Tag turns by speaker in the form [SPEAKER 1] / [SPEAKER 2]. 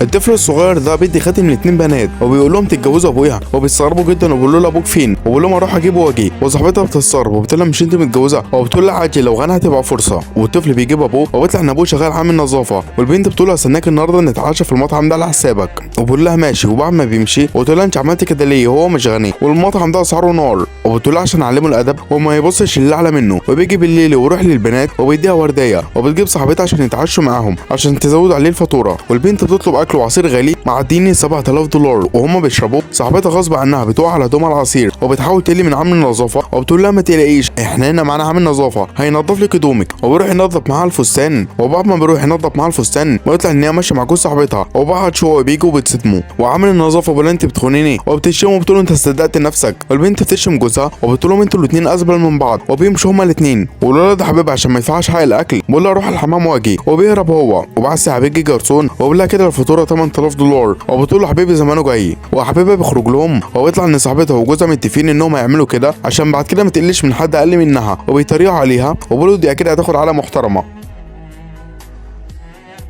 [SPEAKER 1] الطفل الصغير ده بيدي خاتم لاتنين بنات وبيقول لهم تتجوزوا ابويا، وبيستغربوا جدا وبيقولوا له ابوك فين، وبيقول لهم اروح اجيبه واجي. وصاحبتها بتستغرب وبتقول لها مش انت متجوزة، وبتقول لها عادي لو غنى هتبقى فرصة. والطفل بيجيب ابوه وبيطلع ان ابوه شغال عامل نظافة، والبنت بتقول له استناك النهارده نتعشى في المطعم ده على حسابك، وبقول لها ماشي. وبعد ما بيمشي وتقول لها انت عملت كده ليه، هو مش غني والمطعم ده اسعاره نار، وبتقول لها عشان اعلمه الادب وما يبصش اللي اعلى منه. وبيجي بالليل ويروح للبنات وبيديها وردية، وبتجيب صاحبتها عشان يتعشوا معاهم عشان تزود عليه الفاتورة. والبنت بتطلب اكل وعصير غالي معديين 7000 دولار، وهم بيشربوا صاحبتها غصب عنها بتقع على دوم العصير، وبتحاول تقلي من عامل النظافة وبتقول لها ما تقلقيش احنا هنا معانا عامل نظافة هينظف لك هدومك. وبيروح ينظف معاها الفستان، وبعد ما بيروح ينظف معاها الفستان بيطلع ان هي ماشية مع جوز صاحبتها. وبعد شوية بيجوا بيتصدموا، وعامل النظافة بيقول انت بتخونيني، وبتشتمه وبتقول انت صدقت نفسك. والبنت بتشتم جوزها وبتقول لهم انتوا الاثنين ازبل من بعض، وبيمشوا هما الاثنين. والولد حبيبها عشان ما يدفعش حق الاكل بيقول لها روح الحمام واجي، وبيهرب هو. وبعد ساعة بيجي جرسون وبيقول لها كده الفاتورة 8000 دولار، وبتقول له حبيبي زمانه جاي. وحبيبها بيخرج لهم، وبيطلع ان صاحبتها وجوزها متفقين انهم هيعملوا كده عشان بعد كده ما تقلش من حد اقل منها، وبيتريقوا عليها وبيقولوا دي اكيد هتاخد علقه محترمه.